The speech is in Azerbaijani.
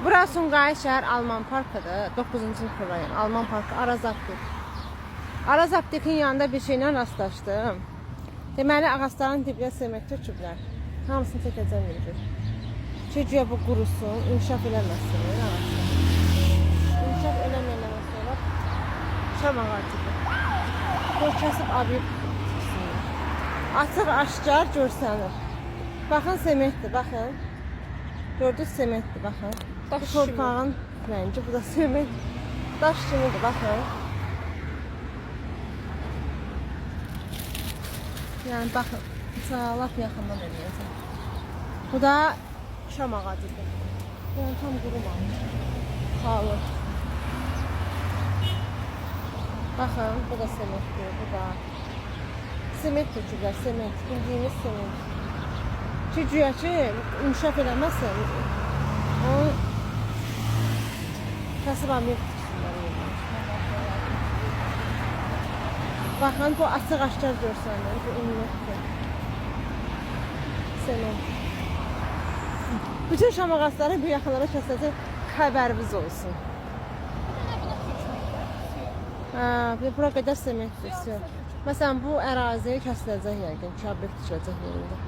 Bura Sumqayıt şəhər Alman parkıdır. 9-cu mikrorayon Alman parkı, Araz Aptek. Araz Aptekin yanında bir şeylə rastlaşdım. Deməli ağacların dibinə sement töküblər. Hamısını çəkəcəm bir gün. Ki güya bu qurusun, inkişaf eləməsin ağaclar. İnkişaf eləməyəndən sonra şam ağacıdır. Qoy kəsib obyekt tiksinlər. Açıq aşkar görsənir. Baxın sementdir, baxın. Gördünüz sementdir, baxın. Daş Bu kimi. torpağın rəngi, bu da sement. Daş kimidir, baxın. Yəni baxın, lap yaxından eləyəcəm. Bu da şam ağacıdır. Yəni tam qurumamış. Xalı. Baxın, bu da sementdir, bu da. Sement töküblər, sement, bildiyimiz sement. Ki, güya ki, inkişaf eləməsin, onu kəsib obyekt tiksinlər yerinə. Baxın, bu açıq aşkar görsənir, bu ümumiyyətlə. Sement. Bütün şam ağacları bu yaxınlara kəsiləcək, xəbəriniz olsun. Hə, bir bura qədər sementdir. Vsyo. Məsələn, bu ərazi kəsiləcək yəqin ki, obyekt tikiləcək yerində.